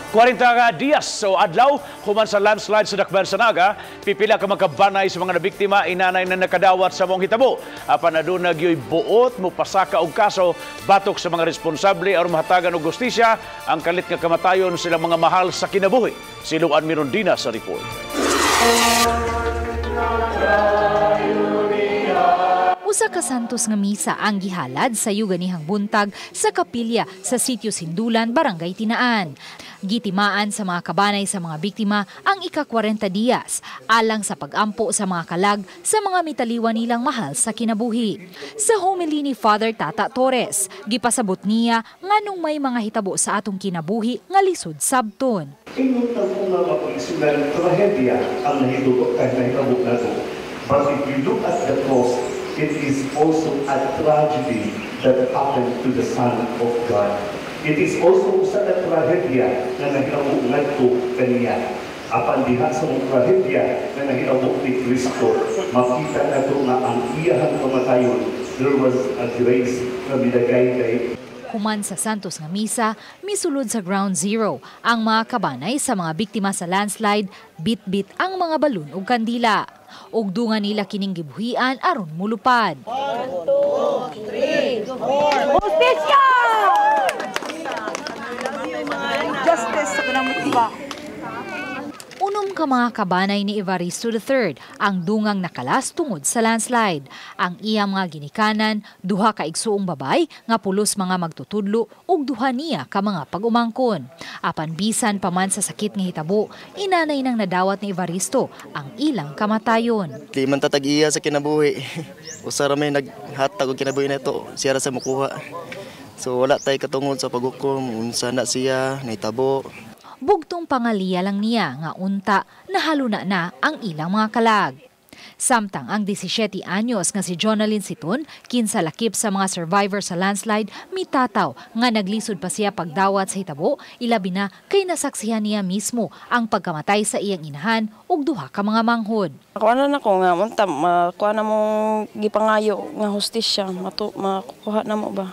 40 ka diyas o adlaw human sa landslide sa Dakbayan sa Naga, pipila ka makabanay sa mga nabiktima inanay na nakadawat sa maong hitabo. Apan aduna gyoy buot mo pasaka og kaso batok sa mga responsable aron mahatagan og hustisya ang kalit nga kamatayon silang mga mahal sa kinabuhi. Si Luan Mirondina sa report. Usa ka santos nga misa ang gihalad sa yuganihang buntag sa kapilya sa Sitio Sindulan, Barangay Tinaan. Gitimaan sa mga kabanay sa mga biktima ang ika-40 diyas alang sa pagampo sa mga kalag sa mga mitaliwan nilang mahal sa kinabuhi. Sa homily ni Father Tata Torres, gipasabot niya nganong may mga hitabo sa atong kinabuhi nga lisod sabton. Ingon ta ko nga mapag-isulan, trahedya ang nahitabo kay nahitabo nato. But if you look at the cross, it is also a tragedy that happened to the Son of God. It is also usa ka trahedya nga nahitabo ngadto kaniya. Apan diha sa mga trahedya nga nahitabo ni Kristo, makita nato nga ang iyahang kamatayon, there was a grace nga midagay. Human sa Santos nga misa, misulod sa Ground Zero ang mga kabanay sa mga biktima sa landslide, bit-bit ang mga balon ug kandila. Ug dungan nila kining gibuhian aron mulupad. 1, 2, 3, 4. Hustisya! Justice sa kanang. 6 ka mga kabanay ni Evaristo III ang dungang nakalas tungod sa landslide. Ang iyang mga ginikanan, duha ka igsuong babay nga pulos mga magtutudlo ug duha niya ka mga pag-umangkon. Apan bisan pa man sa sakit nga hitabo, inanay nang nadawat ni Evaristo ang ilang kamatayon. Di man tatag-iya sa kinabuhi. Usa ra may naghatag og kinabuhi nato, siya ra sa mukuha. So wala tay katungod sa paghukom unsa na siya nahitabo. Bugtong pangaliya lang niya nga unta nahaluna na ang ilang mga kalag. Samtang ang 17 anyos nga si Jonalyn Siton, kinsa lakip sa mga survivor sa landslide, mitataw nga naglisod pa siya pagdawat sa hitabo, ilabi na kay nasaksihan niya mismo ang pagkamatay sa iyang inahan ug duha ka mga manghod. Kuha na nako nga unta makuha na mo gipangayo nga hustisya matu makuha na mo ba.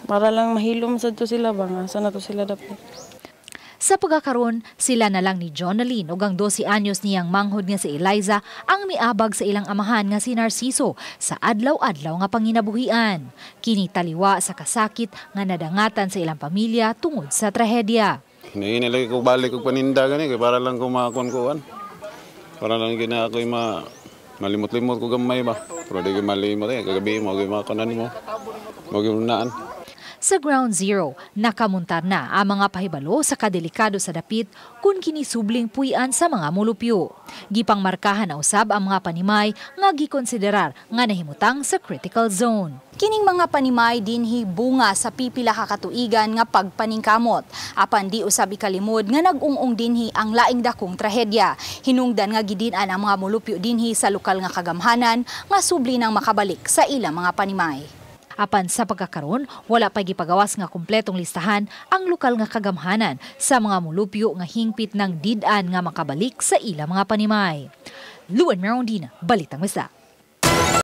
Para lang mahilom sad to sila ba nga sana to sila dapat. Sa pagkakaroon, sila na lang ni Jonalyn ug ang 12 anyos niyang manghod nga si Eliza ang miabag sa ilang amahan nga si Narciso sa adlaw-adlaw nga panginabuhian. Kini taliwa sa kasakit nga nadangatan sa ilang pamilya tungod sa trahedya. Hinahinay lagi ko balik og paninda gani kay para lang ko makakuan-kuan. Para lang gina ako ma malimot-limot ko gamay ba. Pero di ko malimot eh kagabi mo gyud makakuan mo. Mo gyud naan. Sa Ground Zero, nakamuntar na ang mga pahibalo sa kadelikado sa dapit kung kinisubling puy-an sa mga mulupyo. Gipangmarkahan na usab ang mga panimay nga gikonsiderar nga nahimutang sa critical zone. Kining mga panimay dinhi bunga sa pipila ka katuigan nga pagpaningkamot. Apan di usab ikalimod nga nag-ung-ong dinhi ang laing dakong trahedya. Hinungdan nga gidin-an ang mga mulupyo dinhi sa lokal nga kagamhanan nga subli nang makabalik sa ilang mga panimay. Apan sa pagkakaron, wala pa gipagawas nga kumpletong listahan ang lokal nga kagamhanan sa mga mulupyo nga hingpit ng did-an nga makabalik sa ilang mga panimay. Luan Merondina, Balitang Bisdak.